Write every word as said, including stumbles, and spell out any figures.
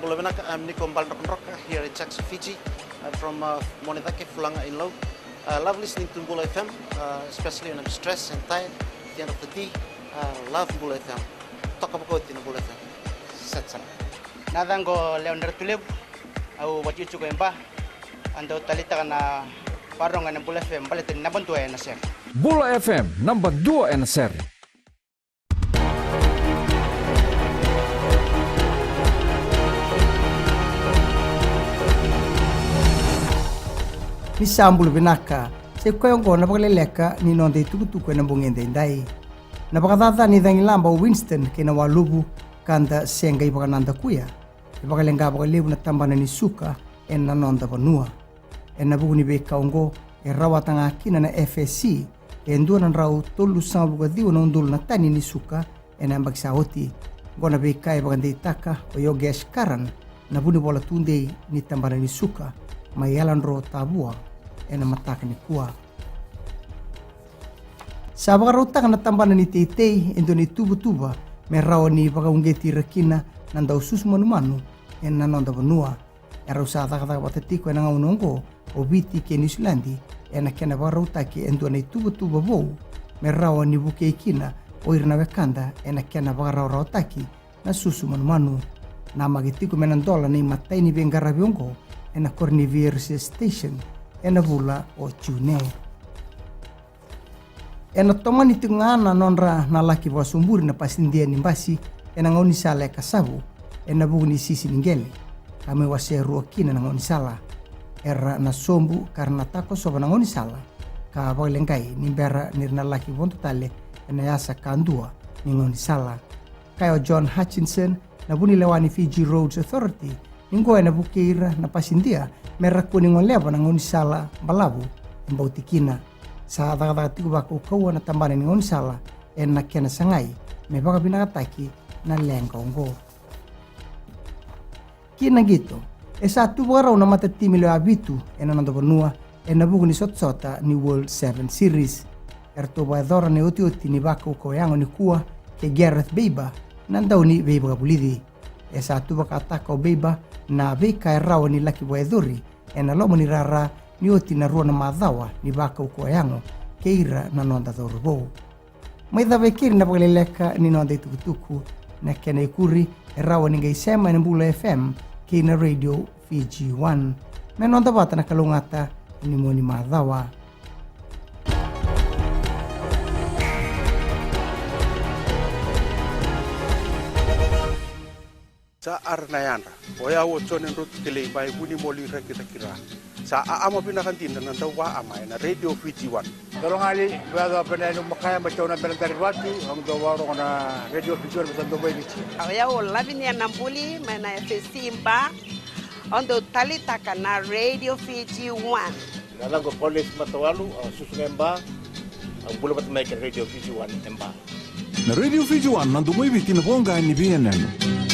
Bula vinaka, I'm Niko Baledrokadroka here in Jackson, Fiji. I'm from uh, Monecake, Fulaga in Lau. I love listening to Bula F M, uh, especially when I'm stressed and tired at the end of the day. I love Bula F M. Toka vakauti na Bula F M. Set sara. Na yacaqu o Lewa Dratulevu, au vakaitikotiko e Ba. Au dau taleitaka na vakarorogo ena Bula F M baleta ni naba dua ena sere. Bula F M, naba dua ena sere. Ni sa bula vinaka, sa i koya oqo na vakaleleka ni noda itukutuku ena bogi edaidai. Na vakacaca ni cagilaba o Winston kei na waluvu ka da se qai vakanadakuya e vakaleqa vakalevu na tabana ni suka ena noda vanua. Ena vuku ni veika oqo e rawata ga kina na F S C e dua na drau tolusagavulu ka ciwa na udolu na tani ni suka ena yabaki sa oti. Oqo na veika e vakadeitaka o Yogesh Karan, na vunivola tudei ni tabana ni suka mai Yaladro Tavua ena mataka nikua. Sa vakarautaka na tabana ni teitei e dua na ituvatuva me rawa ni vakauqeti ira kina na dau susu manumanu ena noda vanua. E rau sa cakacaka vata tiko ena gauna oqo o Viti kei Niusiladi ena kena vakarautaki e dua na ituvatuva vou me rawa ni vukei kina o ira na wekada ena kena vakarawarawataki na susu manumanu. Namaki tiko me na dola na imatai ni veiqaravi oqo ena Koronivir Research Station ena vula o June. Ena tomani tiko ga na nodra na laki vakasoburi na pasidia ni basi ena gaunisala e Kasavu ena vuku ni sisi ni qele, ka mai wase rua kina na gaunisala. Era na sobu ka ra na takosova na gaunisala ka vakaleqai ni bera ni ra na laki vodo tale ena yasa kadua ni gaunisala. Kaya o John Hutchinson, na vunilewa ni Fiji Roads Authority, ni qo ena vukei ira na pasidia me ra kua ni goleva na gaunisala balavu e bauti kina. Sa cakacaka tiko vakaukauwa na tabana ni gaunisala ena kena sagai me vakavinakataki na leqa oqo. Ki na qito, e sa tu vakarau na matatimi lewe vitu ena noda vanua ena vuku ni sotasota ni World Sevens Series. Eratou vakayacora na iotioti ni vakaukauwa yago nikua kei Gareth Baber na dauniveivakavulici. E sa tu vakataka o Baber na veika e rawa ni laki vakayacori ena loma ni rara ni oti na rua na macawa ni vakaukauwa yago kei ira na noda cauravou. Mai cava e keri na vakaleleka ni noda itukutuku. Na kena ikuri e rawa ni qai sema ena Bula F M kei na Radio Fiji One. Me noda vata na kalougata ni mua ni macawa. Sa ara na yadra. O yau o Jone Drotu Kelei mai Vunimoli, Rakiraki, Ra. Sa aama vinaka dina na dauvaama ena Radio Fiji One. Dologali, vea dua pena enu makaya mai tauna bena dari vatu, au dau vakarorogo na Radio Fiji One, sa dau mai Viti. O yau o Lavinia Nabuli mai na F S C Ba, au dau talitaka na Radio Fiji One. Na yacaqu o Paulesi Matawalu, au susu ga e Ba, au bula vata mai kei na Radio Fiji One e Ba. Na Radio Fiji One, na domo i Viti, na voqa ni veiyanuyanu.